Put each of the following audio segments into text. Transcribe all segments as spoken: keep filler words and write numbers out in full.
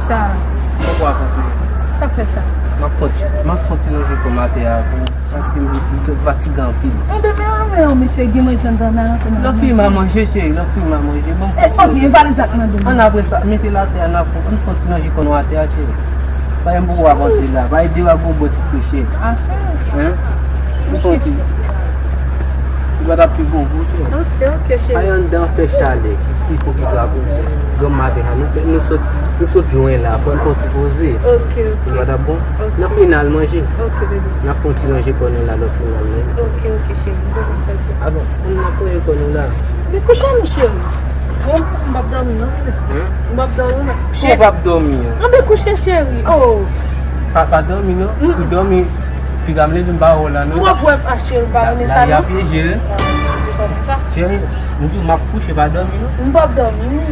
Sa. Poukwa konte? Sa k fè sa? M ap fon ti, m ap fon ti lonje kò m atè a pou, paske m, m, m fatige anpil. Anben, men anmè, mesye, gen mwen janm nan anfè nan. Lè w fini manje, cheri, lè w fini manje, bon. E, ok, e valiz ak nan do m. Ann apre sa, mete l atè a, n ap, ann fon ti lonje kò nou atè a, cheri. Pa gen pou w ap antre la, pa ede w ak yon bon ti kri, cheri. A, cheri. Hein? Ou fon ti. Ou pa t ap pi bon pou ou, cheri. Ok, ok, cheri. Ay anndan fè chalè, ki, ki ipokrit la pou ou. Granm maten an, nou fè, nou sot, nou sot jwenn la, pran yon ti poze. Ok, ok. Ou pa t ap bon? Ok. N ap fin al manje. Ok, bebe. N ap fè yon ti lonje kò nou la, lòt fin al manje. Ok, ok, cheri. M konprann sa w di. A bon, n ap lonje kò nou la. Men kouche nou, cheri. Bon, m p ap dòmi, non. Hein? M p ap dòmi, non. Si w p ap dòmi, hein? Anben kouche, cheri. Oh. Pa, pa dòmi, non. Mm. Si w dòmi, piga m leve m pa wè w la, non. Ou wè, a, cheri, m pa renmen sa, non. La, la, y ap pyeje, hein? Ah, se pa konsa. Cheri, m di w m ap kouche, pa dòmi, non. M p ap dòmi, non.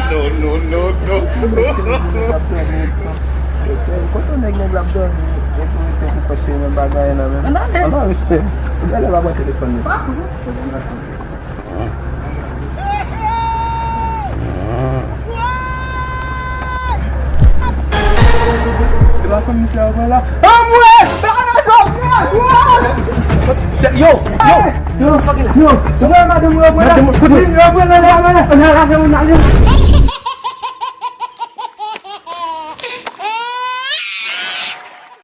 No, no, no, no. Kote nèg nèg la ap dòmi? Epi ou rete pou fè se menm bagay nan menm. Anba respè. Ou gade pa pran telefòn li. Se pa fanmi sa yo pran la. Anmwe! Yo! Yo! Yo! Yo! Yo! Yo! Madanm yo pran la. Madanm, kote? Yo pran la, yo pran la. Ann al avè w, ann al.